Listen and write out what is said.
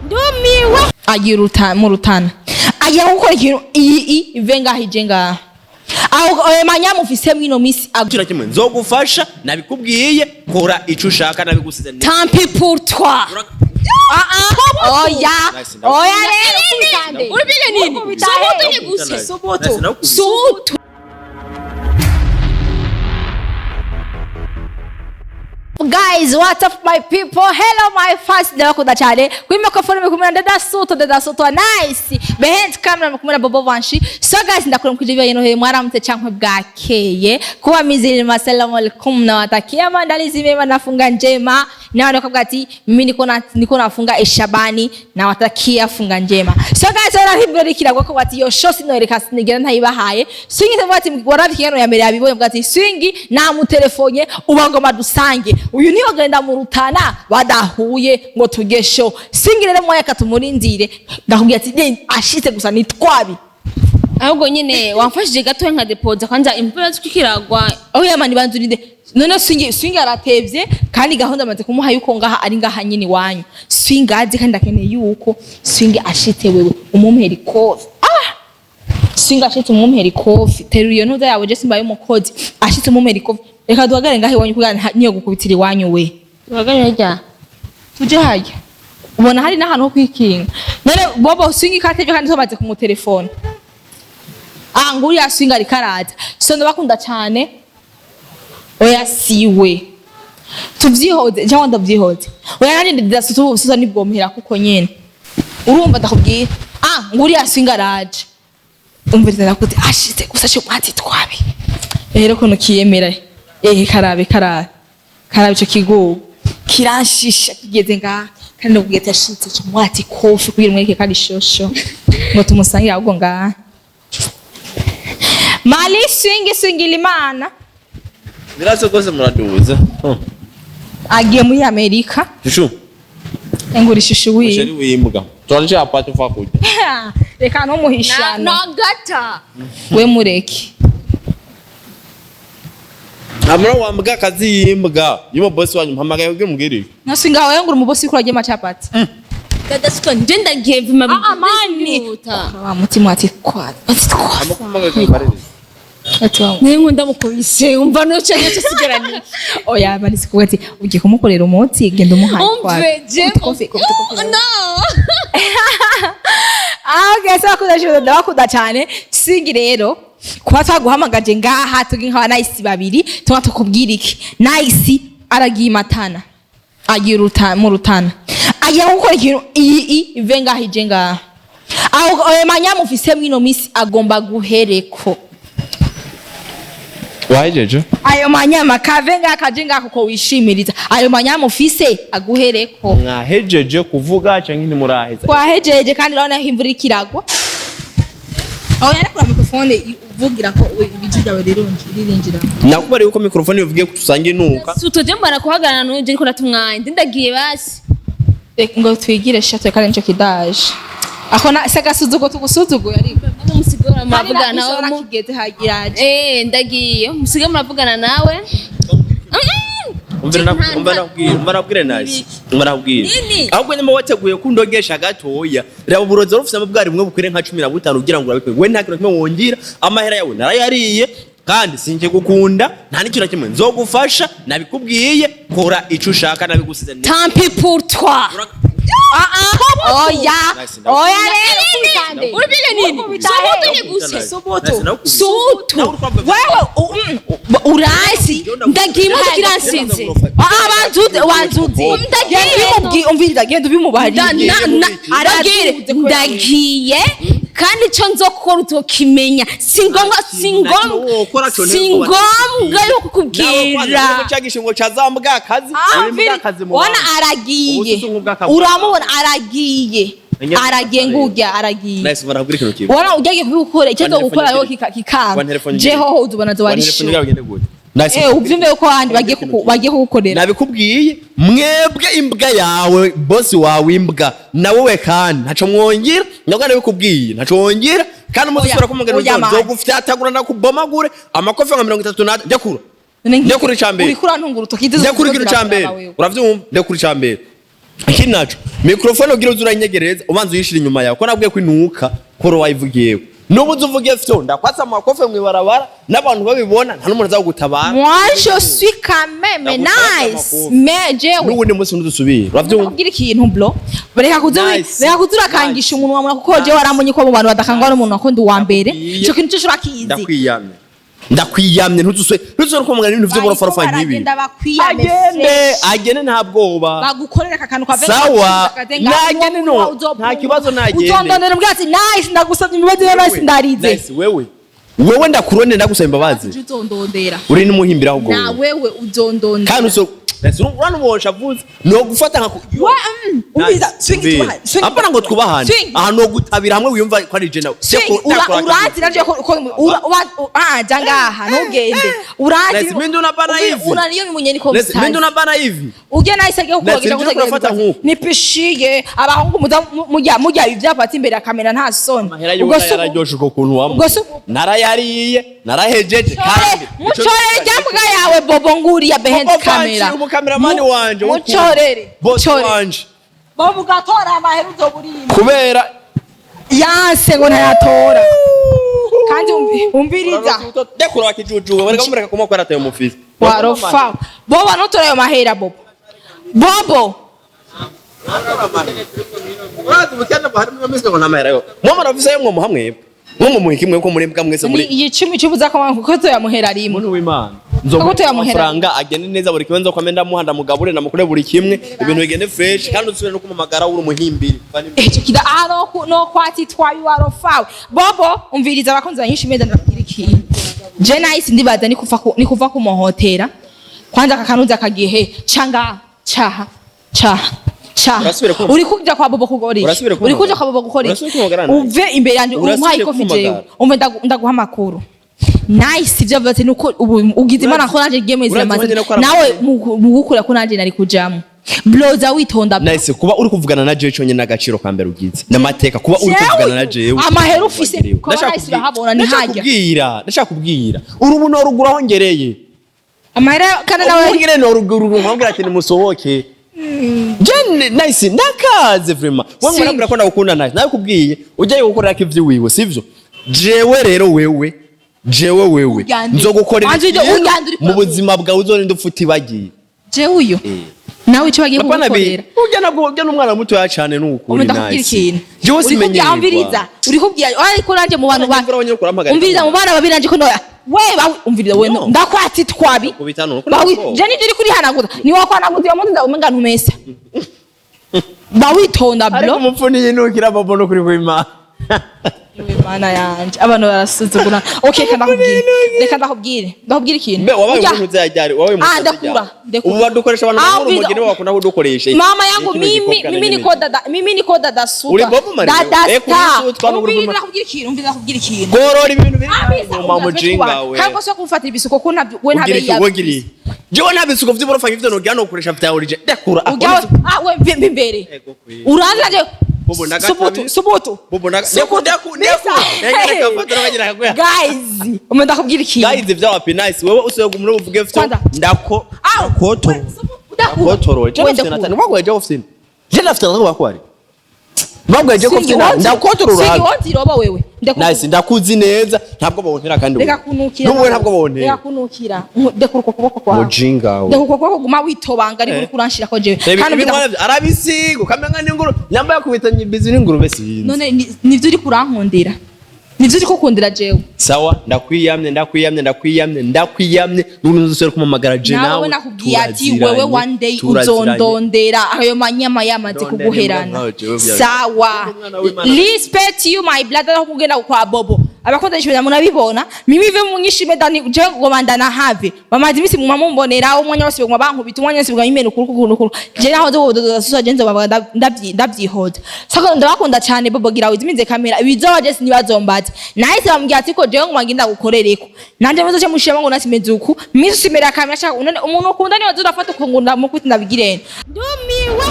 Ndumiwe. Agira mu Rutana agiye gukora ikintu iyi ive ngaha ije ngaha aho ayo manyamu ufise mwino misi Kira kimwe nzogufasha, nabikubwiye, kora ico ushaka, nabigusize. Tant pis pour toi. Ah ah, oya. Nice, oya rero. Uripiga nini? Subutu niguse. Subutu. Subutu. Guys, what's up my people? Hello my fans, ndabakunda cyane. Kuri microphone muri kumwe na Dada Suto, Dada Suto nice. Behind camera muri kumwe na Bobo Vanshi. So guys, ndakora mukije ibyo yino mwaramutse cyangwa bwakeye. Kuba mizili, assalamu alaikum, nawatakia maandalizi mema na funga njema. Na wanakuwa ati mimi niko nafunga Eshabani, nawatakia funga njema. So guys, ora kiragwa ko bati yo show sinoreka sinigera ntayibahaye. Swingi ati waravikeno ya mbere yabibonye bwa ati swingi namutelefonye uba ngoma dusange. Uyu niyo genda mu Rutana badahuye ngo tuge show. Swingi rero mwaya katumurindire. Ndakubwira ati "Ne, ashitse gusa nitwabi." Ahubwo nyine wamfashije gato nka depoza kwanza imvura zikiragwa. Aho yamani banzurinde. None swingi aratevye kandi gahunda amaze kumuha yuko ngaha ari ngaha nyini wanyu. Swingi azi kandi akeneye yuko swingi ashitse wewe umumpera ikofi. Ah! Swingi ashitse umumpera ikofi. Terura iyo ntuza yawe je simbaye umukozi. Ashitse umumpera ikofi. Reka duhagare ngaha iwanyu kugira niyo gukubitira iwanyu we. Tuhagarare rya. Tuje hajya. Ubona hari n'ahantu ho kwikinga. None Bobo swingi katevye kandi tumaze kumutelefona. Ah, nguriya swingi ariko araza. So ndabakunda cyane. Oya siwe. Tuvyihoze cyangwa ndavyihoze. Oya nanje ndidasutu susa nibwompera kuko nyene. Urumva ndakubwira. Ah, nguriya swingi araje. Umviriza ndakuti ashitse gusa cyo mwati twabi. Rero kono kiyemera. Eh karabe karabe. Karabe ico kigo. Kiranshisha kigeze ngaha. Kandi ndakubwira ati ashitse cyo mwati kofi kugira mwereke kandi shosho. Ngo tumusangire ahubwo ngaha. Mali swingi swingilimana. Biraso rwose muraduza. Agiye muri Amerika. Shushu. Engura ishusho wiwe. Musheri w'imbwa. Tuanje hapa tufa kuja. Reka ntumuhishano. Nagata. We mureke. Amara wa mbwa kazi y'imbwa. Yumo boss wanyu mpamagaye kugira umubwire. Nasinga wawe ngura umubosi kuri agiye macapati. Dada Suto nje ndagiye vima. Ah, mani. Wa mutima ati kwa. Ati kwa. Amukumagaye kubaririza. Ati wa. Niyo nkunda mukubise umva no cyane cyo sigaranye. Oya bari sikuvuga ati ugiye kumukorera umunsi genda umuhaye kwa. Umve je. Kofi kofi kofi. No. Ah, okay, so bakunda cyane ndabakunda cyane. Singi rero kuba twaguhamagaje ngaha tugi nka Nice babiri tuba tukubwira iki. Nice aragiye Matana. Agiye mu Rutana. Agiye gukora ikintu iyi ive ngaha ije ngaha. Aho ayo manyamu ufise mwino misi agomba guhereko. Wahejeje? Ayo manyama kave ngaha kaje ngaha kuko wishimiriza. Ayo manyama ufise aguhereko. Mwahejeje kuvuga canke ntimuraheza? Twahejeje kandi urabona ko imvura iriko iragwa. Aho yarakura microphone uvugira ko ibiji byawe ririnjira. Nakubariye uko microphone ivugiye kutusange nuka. Suto je mbara kuhagarara nuje ariko ndatumwanya. Ndagiye basi. Reka ngo twigire shato kandi nico kidaje. Ako na sagasuzugo tugusuzuguye ariko. None musigora muravugana nawe. Kigeze hagiraje. Eh ndagiye. Musige muravugana nawe. Umva nakubwira Nice. Umva nakubwira. Nini? Ahubwo nyuma wateguye kundogesha gatoya. Reba uburozi rufise amabwari bumwe bukwire nka 15 ugira ngo urabikwe. We nta kintu kimwe wongira, amahera yawe narayariye kandi sinje gukunda, nta n'ikintu na kimwe nzogufasha, nabikubwiye, kora ico ushaka nabigusize. Tant pis pour toi. Ah ah, oya. Nice, Oya rero. Uripiga nini? Subutu niguse. Subutu. Subutu. Wewe urasi. Ndagiye imodoka iransinze. Ah banzuze wanzuze. Ndagiye. Genda umviriza genda ubimubarire. Ndagiye ndagiye kandi icyo nzokora utokimenya si ngombwa si ngombwa si ngombwa yo kukubwira Cyagishingo ca za mbwa kazi. Ah, Uri mbwa kazi mu Ona bantu. aragiye. Ubu si ubwa Uramubona aragiye. Aragiye ngurya aragiye. Nice barakubwira ikintu kimwe. Wana ugiye kubikora icyo Wantelefone gukora yo ngire. kikanga. Wantelefone ngire. Je hoho uzubona zo Wantelefone warisho. ngire bagende gute? Nice. Eh uvyumve uko abandi bagiye kugukorera. Nabikubwiye mwebwe imbwa yawe bosi wawe imbwa na wowe kandi ntaco mwongera nabwo nabikubwiye ntaco wongera kandi umunsi Oya, usubira kumugana oya, man. nzogufyatagura nakubomagure amakofi nka 35 ndekura None ndekura icambere Uriko urantunga urutoki ndekura ikintu ca mbere uravyumva ndekura icambere. Ikindi naco, microphone ugira uze uranyegereza, ubanza uyishira inyuma yawe, ko nabwiye ko inuka koro wayivugiyeho. Nubu uzi uvuge fyo, ndakwatsa amakofe mw'ibarabara n'abantu babibona, nta n'umuntu aza kugutabara. Moi je suis quand même Ndagutanga nice, amakofi. mais jewe N'ubundi munsi ntudusubire, uravyumva? Ndakubwira ikintu, bro, reka kuza Nice. reka kuza urakangisha Nice. umunwa mura, kuko jewe waramunye ko mu bantu badakangwa n'umuntu akunda uwa mbere. Ndakwiye. Ico kintu cyo urakizi. Ndakwiyamye, ndakwiyamye, ntuzusubire kumugana ibintu vy'uburofarofa nk'ibi. Baragenda bakwiyame Agende. fresh. Agende, nta bwoba. Bagukorera aka kantu ka Sawa. Nagende, no. Nta kibazo, nagende. Uzondondera umbwira ati: "Nice, ndagusabye imbabazi." Rero nice, ndarize. Nice, wewe ndakurone, ndagusaba imbabazi. Uzondondera. Uri n'umuhimbira ahubwo Na wewe. wewe uzondondera. Kandi uso Nice, uranubosha avuze no gufata nka We, umviriza, swing, twubahane, swing. Apana ngo twubahane. Swing. Aha no gutabira hamwe wiyumva ko ari je nawe. Swing, urazi navyo ko ah, ja ngaha ntugende, urazi. Nice, mimi ndo unabana hivi. Unaniyo mwenye niko Nice, mimi ndo unabana hivi. Ujye nahise agiye Nice, kukubagisha. ndio kurafata nk'uku. Nipishiye abahungu muza mujya ivyapati imbere ya kamera, nta soni. Amahera yiwe Ubwo si yararyoshe uko kuntu wamwe. Ubwo si Narayariye, narahejeje kandi Mucorere ryambwa yawe bobo nguriya behind Bobo camera. Vanchi, umukameramani wanje w'ukuri. Mucorere. Boss Mucorere. wanje. Bobo ugatora amahera uzoburimba. Kubera Yanse ngo ntayatora kandi umviriza. Dekura wakijujuwe, bareka mureka kumukora atayo mufisi. Warofa bobo, ntutora ayo mahera, bobo, bobo. Urazi ubukene buhari muri mwese ngo ntamahera yo. Mwe murafise yo mwo hamwe. Mwe mu kimwe ko muri mbwa mwese Ni muri. iyi cumi cyubuza ko kuko tuyamuhera rimwe. Muntu w'Imana. Kuko Nzomuha tuyamuhera. amafaranga agende neza buri kimwe, nzokwame ndamuha, ndamugabure, ndamukore buri kimwe, ibintu bigende fresh, kandi usubire no kumamagara uri umuhimbiri. Icyo kida aha no kwati twayi warofawe bobo. Umviriza, abakunzi banyinshi meza, ndababwira ikintu. Je nahise ndibaza ni kuva kumuhotera kwanza aka kanuza kagihe canga caha caha caha. Urasubira kumva? Uri kuja kwa bobo kugora iki? Urasubira Uri kumva? kuja kwa bobo gukora iki? Urasubira kumva garana? Uve imbere yanje Urasubira umpaye ikofi jewe. kumva? Umve, ndaguha amakuru nice. Ivyo avuze nuko ubu ugize Imana ko nanje ngiye mwezi Urazi amaze wenyine ko ari nawe amakuru. mu gukura ko nanje nari kujamo bloza witonda. Nice, kuba uri kuvugana na jewe cyonyine n'agaciro ka mbere ugize n'amateka kuba uri Jewe, kuvugana na jewe. amahera ufise, kuba Ndashaka nahise urahabona, ni ndashaka hajya. kubwira, ndashaka kubwira urubu norugura aho ngereye. Amahera kandi nawe Ubu ngere norugura ubu nkabwira ati nimusohoke. Je nice, ndakaze vraiment wewe. Swing. Murabwira ko ndagukunda nice, nakubwiye ujyayo gukorera ko ivy'iwiwe sivyo. Jewe rero wewe, jewe wewe Ugande. nzogukorera Wanje ujye- ikintu ugande uri mu buzima bwawe uzorinda upfa utibagiye. Jewe uyu nawe icyo bagiye Apana bi kugukorera. ujya nabwo ujya n'umwana mutoya cyane n'ukuri. Ubu ndakubwira Nice. ikintu. Jewe Uri kubwira simenyerwa. umviriza, uri kubwira ariko nanje mu bantu ba Imvura abanyarwanda urampagarika. Umviriza, mu bana babiri nanje ko no we bawe, umviriza we. No. Ndakwati twabi. Kubita nuko Bawi nako. je nivyo uri kurihanaguza, ni wakwanaguza iyo munsi umenga ntumesa, bawitonda Ariko bro. umupfu yinukira bobo no kuri kwima. Mana yanje, abantu barasuzugura. Okay, reka ndakubwire, reka ndakubwire, ndakubwire ikintu. Mbe wabaye Ujya- umuntu uzajyari wabaye umuntu Ah, ndakura, ndakura. Ubu badukoresha abantu Ah, bakora umviriza. umugeni bakunda kudukoresha. Mama yangu Kino mimi gikobwa mimi na niko dada, mimi niko dada suka. Uri Bobo Marley? Dada Eh, kuri star. sutwa no kuri Umviriza, Bobo. ndakubwira ikintu, umviriza, ndakubwira ikintu. Gorora ibintu biri Abisa, mu mujinga we. Kandi ko kumfatira ibisuko ko ntabyo we Ugira ntabe iki wogira iki? Jewe nta bisuko vy'uborofa nk'ivyo nogira no gukoresha vya origin. Ndakura. Ujya ah we mve imbere. Ego kwe. Uranze nje. Bobo, ndagatabi. Subutu, subutu. Bobo Subutu. ndaku ndaku. Ndakafata nakagira kaguya. Guys, umwe ndakubwira ikintu. Guys, ivyo wapi nice wewe usiye gumura uvuge vyo Kwanza. ndako Au. ndakotoro. Ndakura. Ndakotoro. Je We ndafite ndakura. natani bagwaje ofisini. Je ndafite natani bakwari. Bagwaje ko Singi ofisini wonzi- ndakotoro Singi urabe. wonzi roba wewe. Ndakura. Nice, ndakuzi neza ntabwo bontera kandi Reka wewe. kunukira. N'ubu ntabwo bontera. Reka kunukira. Ndekura uko kuboko kwawe. Mujinga we. Ndekura uko kuboko guma witobanga ariko Eh. uri kuranshira ko jewe. Reba Kandi ibi umviriza- mwana arabisiga ukamenya n'inguru nyamba yakubitanye bizi n'ingurube sinzi. None nivyo uri kurankundira, nivyo uri kukundira jewe. Sawa, ndakwiyamye, ndakwiyamye, ndakwiyamye, ndakwiyamye, n'ubu nzusubira kumamagara je Nawe nawe. nakubwiye ati turaziranye, wewe one day turaziranye. uzondondera ayo manyama yamaze Ndondera kuguherana. imbwa nkawe, jewe bya- Sawa. Umwana w'Imana. Respect you my brother, aho kugenda kwa bobo abakunda ishimwe murabibona mimi ve munyishime dani je ngoma ndanahave bamaze imisi muma mumbonera umwanya wose baguma bankubita umwanya wose baguma imena ukuru ukuru ukuru je naho zo bobo je nzo babaga ndabyihoza sako ndabakunda cyane. Bobo gira wizimize kamera ibizoba je sinibazombaza nahise bambwira ati ko jewe ngoma nginda gukorereko nanje muzoce mushiramo ngo nasimeze uku misi simera kamera shaka none umuntu ukunda niwe azurafata uko ngo ndamukubita ndabigirene ndumiwe.